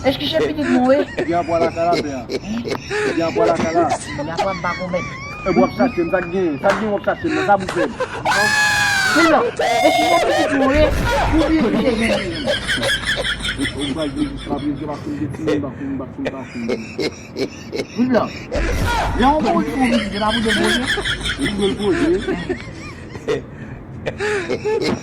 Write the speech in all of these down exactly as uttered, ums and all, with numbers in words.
Èske se pitit mwen wi? Gen apwa lakay la, pè a. Gen apwa lakay la. Gen apwa m pa konprann. E w ap chache m, sa k genyen? Sa k genyen w ap chache m nan? Sa pou fè m? Wi blan. Èske se pitit mwen wi? Ou bliye ki se genyen? Ou pral di jis pa bliye, pa fin de timoun, pa fin, pa fin, pa fin. Wi blan. Lè yon moun fè yon pitit, se pa pou de poze. Ou dwe l poze.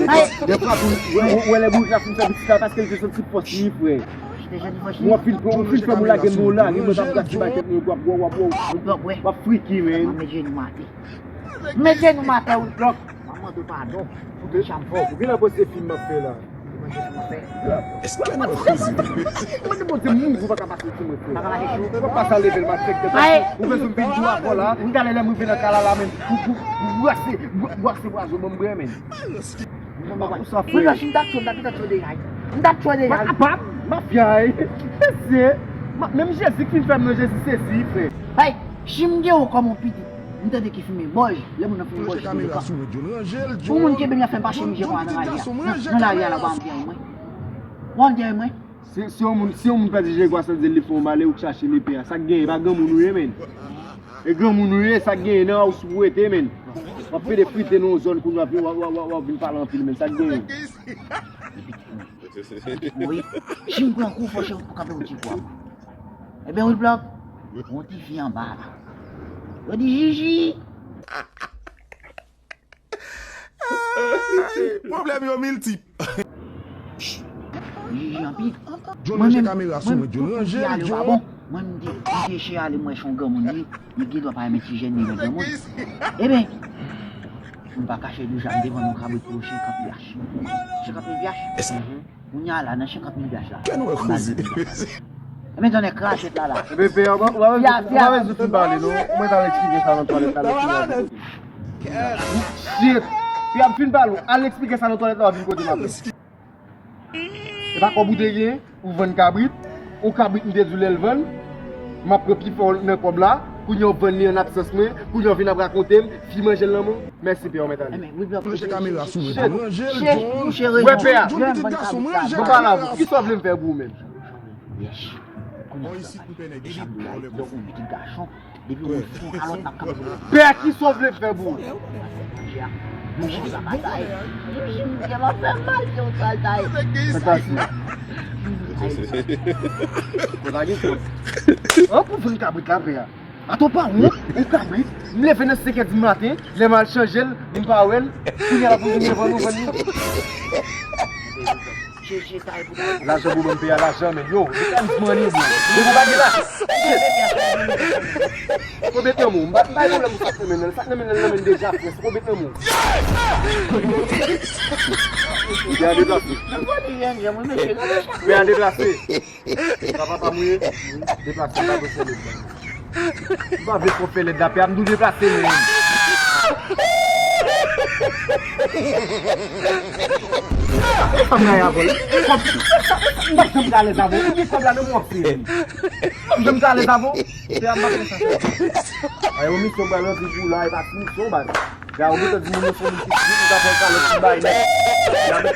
Ay. Dèfwa pou wè, wè, wè lè bourik la fin fè pitit la paske l te santi fòs li, frè. Mwen fin, mwen fin fè moun lage m nan lari, mwen t ap gras bay tèt mwen, w ap, w ap, w ap, w ap friki, men. Mwen met jenou m atè. Mete nou m atè, wi blòk. Mwen mande w padon pou deja m fè w. Ou genlè panse se fim m ap fè la. Ou panse se fim m ap fè? Èske nou koze? Mwen te Bondye mouri, ou pa ka pase sou mwen, frè. Pa ka pase sou ou? Ou pa pase a leve l, m ap fè tèt. Ay. Ou bezwen m vin di w avè w la. Ou talè lè m rive nan kay la la, men. Ou, ou, ou brase, bra-, brase pwazon ban m bwè, men. Mwen pa pou sa, frè. Wi, si m t ap tchwe, m t ap, m t ap tchwe deja. M t ap tchwe deja. Pa kapab, mafya, ey. Mesye, ma-, menm Jezi k fin fè m nan, Jezi sezi, frè. Ay, si m gen w kòm yon pitit, m tande ki fimen bòj, lè moun nan fimen bòj, se de kan. Pou moun kenbe m, y ap fè m pase mizè konsa nan lari a. Nan, nan lari a la, w pa anvi anyen mwen. W anvi anyen mwen. Si, si yon moun, si yon moun pèdi je gwa, sa vle di li fè yon malè, ou k chache li pè a. Sa k genyen, e pa granmoun ou ye, menn. E granmoun ou ye, sa k genyen nan house ou rete, menn. W ap pede frite nan yon zòn kounye a, w ap, w ap, w ap, w ap vin pale anpil, menn. Sa k genyen? Pitit mwen. Pitit mwen, wi. Si m pran kou, fò se ou kanpe yon ti kou. Ebyen, wi, blòk. Yon ti fi anba la. Yo di, Jiji. Pwoblèm yo miltip. Jiji anpil. John, ranje kamera sou mwen, John. Ranje l, John. Mwen, m te, m te eseye ale, m wè se yon granmoun li, li gen dwa pa renmen ti jèn, li renmen granmoun. Ebyen, m pa kache deja, m te vann yon kabrit pou senkant mil H. Senkant mil H. Kounye a la, nan senkant mil H la. Kè nou wè koze. Ebyen, tonnè kraze la la. Ebyen, pè a, w pa, w pa bezwen fin pale, non. Mwen t al eksplike sa nan twalèt la, lè fini avèk ou. Shit! Pè a, m fin pale w. Al eksplike sa nan twalèt la, w ap vin kote m apre. E pa kòb ou te gen, ou vann kabrit. Yon kabrit m te di w lè l vann. M ap pran pifò nan kòb la. Kounye a w vann li an absans mwen. Kounye a w vin ap rakonte m. Fi manje l nan men w. Mèsi, pè a, w mèt ale. Manje kamera sou mwen. Ranje l, John. Wè, pè a. Mwen pale avè w. Kisa w vle m fè pou ou menm? Yes. Kounye a, sa pale. Depi w wè yon kalòt, n ap kanpe pou nou. Pè a, kisa w vle m fè pou ou? Manje a. Manje a, sa pa sa, e. Manje a fè mal, se yon sal sa, e. Sa pase? Konn lage kòb. An pou vann kabrit la, pè a. Atò pa wont, ou kabrit, m leve nan senkè di maten, lè m al chanje l, m pa wè l, kounye a la pou vin vann ou vann li. Lajan pou banm peye a lajan, men yo, mekanizman li, bro. Depi w pa gen lajan, shit. Konbyen tan mwen, m pa, m pa gen pwoblèm pou sa k nan men l, sa k nan men l, nan men l deja, frè, se konbyen tan mwen. Pè a deplase. Pè a deplase. Sa papa m ye? Deplase, m pa vle fè lèd la. M pa vle twò fè lèd la, pè a m tou deplase, men. E sa m rayi avè w. Kòb, m p ap janm ka alèz avè w. Ou gen kòb la, men m w ap fè. M p ap janm ka alèz avè w. Pè a m pa fè sa. Ay, yon misyon m pral ranpli pou w la, e pa ti misyon, baz. Gade, ou gentan di moun yo se yon moun ki strik, ou ta pran kalòt ti bay nèt. Gade,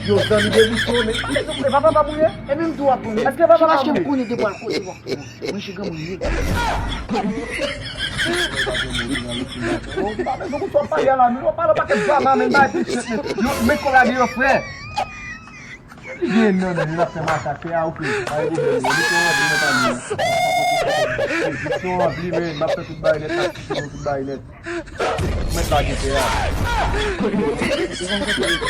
yo zanmi de misyon, men e pa papa m ou ye? E menm tou ap konnen. Èske papa m ou ye? Se paske m konnen depi al kote w ap konnen. Mwen se granmoun li ye. Ou pa bezwen konn sa w ap pale a la, men w ap pale yon pakèt drama, men bay ti chet, men. Yo, men kòb la deyò, frè. Li gen nan men, li ap fè masak, pè a, oke. Pa gen pwoblèm, non. Misyon ranpli, mwen pa li. Misyon ranpli, men. M ap fè tout bagay nèt, m ap fè tout bagay nèt. Mwen pa gen pè a.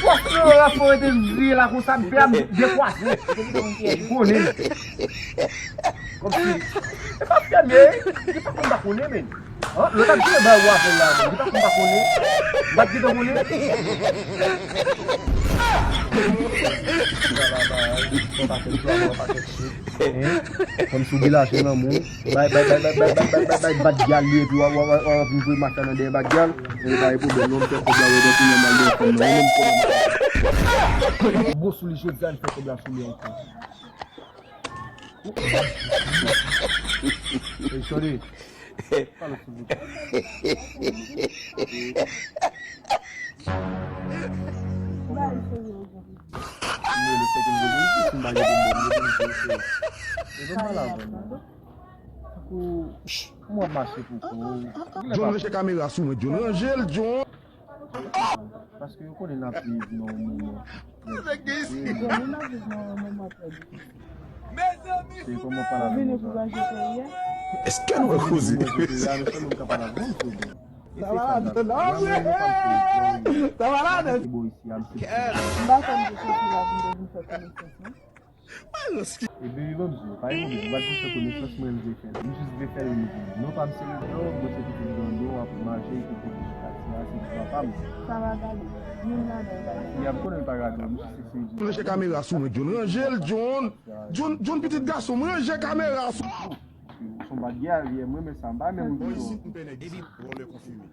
Pòs nan la fò rete vire la konsa, pè a dekwaze. Ou konnen. Kòmsi, e pa fèmye, li pa konn pa konnen, men. An, lòt ap jwe bay ou avè l la, li pa konn pa konnen. Bat gentan konnen. Yon pakèt vlòg, yon pakèt shit. Hein? Kòmsi w gen lajan nan men w. Bay, bay, bay, bat gyal li, epi w ap, w ap, w ap, w ap vin voye macha nan dèyè bat gyal. E pa gen pwoblèm, non, m fè kòb la, wè, depi nòmal, depi nòmal, menm kòb la. Bon, sou li, jodi a, n fè kòb la sou li ankò. Hey, Shorty. Pale sou li. Mwen, le fè ke m vin isit, si m pa gen pou m bwè, m mete m sou, sou. E ban m pale avè w. Tankou, m wè mache pou kou. John, ranje kamera sou mwen, John. Ranje l, John. Paske yo konnen n ap viv nan yon moman. Yo konnen n ap viv nan yon moman trè difisil. Se kòman pale avè nou sa. Èske nou wè koze? Mwen, se sèl moun k ap pale avè m, se bon. Sa va ladan, non, frè. Sa va ladan. M pa konn ki soti la pou m te vin fè konesans, non. E baby, ban m di w, pa gen pwoblèm, ou pa t vin fè konesans, mwen, m vle fè l. M jis vle fè l rive. Non pa m se Leandro, mwen se pitit Leandro, w ap mache, ki te ki sou katye a, se ti papa m. Sa va gade, youn ladan gade. Ya, m konnen l pa gade, m jis eseye di w. Ranje kamera sou mwen, John. Ranje l, John. John, John, pitit gason m, ranje kamera sou. Ou se yon bat gyal, yeah, m renmen sa, m pa renmen moun ki isit, m pè nèg isit, vòlè konfime.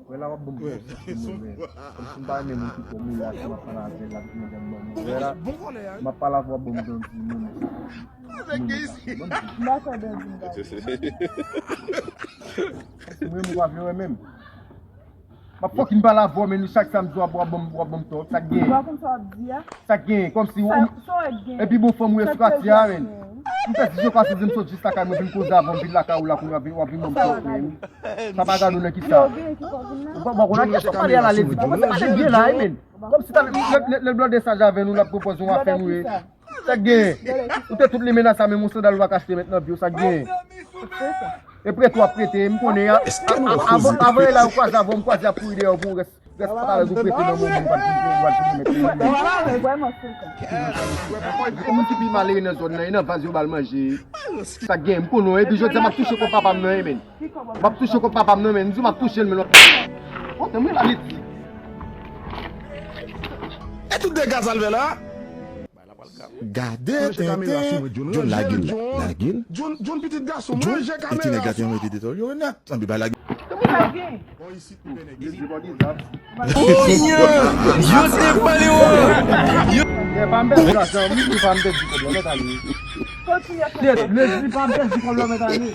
Wè la w ap ban m bon sèt moun vè. Kòmsi m pa renmen moun ki kòm ou la, si m ap pale avè l, l ap vin andan m ban m. Wè la, m ap pale avè w, w ap ban m bandi, moun. M pa kwè bandi m gade. Paske mwen, m pa vle wè menm. M ap fucking pale avè w, men chak sa m di w ap, w ap ban m, w ap ban m tò. Sa k gen? Ou pa konn sa w ap di a? Sa k gen? Kòmsi ou, sa w ap gen? Epi bon fanm ou ye sou katye a, men. M pèdi je kwa sezi m sot jis lakay mwen vin koze avè w, m vin lakay ou la kounye a, w ap vin ban m tò, men. Sa pa gade w nan kisa. Ou pa, ou pa konn a kiyès w ap pale a la, Lady. Ou pa konn sa pale byen la, wi, men. Kòmsi ta, lè, lè, lè blòdè saj avè nou, l ap pwopoze yon afè nou ye. Sa k gen? Ou te tout limen nan sa, menm yon sandal ou pa ka achte mèt nan pye w, sa k gen? E prete w ap prete, m konnen a. Avan, avan e la, ou kwaze avè w, m kwaze ap kouri dèyè w pou w rès. Rès patalèz ou prete nan moun, moun pa t vin pou ou, pa t vin pou mèt li. Vrèman frekan. Yon moun ki pi malere nan zòn nan, e nan vaz yo ba l manje. Sa gen, m konnen w, epi jodi a m ap touche kòb papa m nan, men. M ap touche kòb papa m nan, men. M di w m ap touche l, men. Kote mwen la, Leti? E tout dega sa l fè la? Gade tenten. John lage l. Lage l. John, John pitit gason, manje kamera. Ti nèg la te mete detòl yo nèt. Anpi bay lage. Yo se pale wè. Yo pa m pèdi lajan, wi, pa m pèdi kòb la, mèt ale. Shit, Leti pa m pèdi kòb la, mèt ale.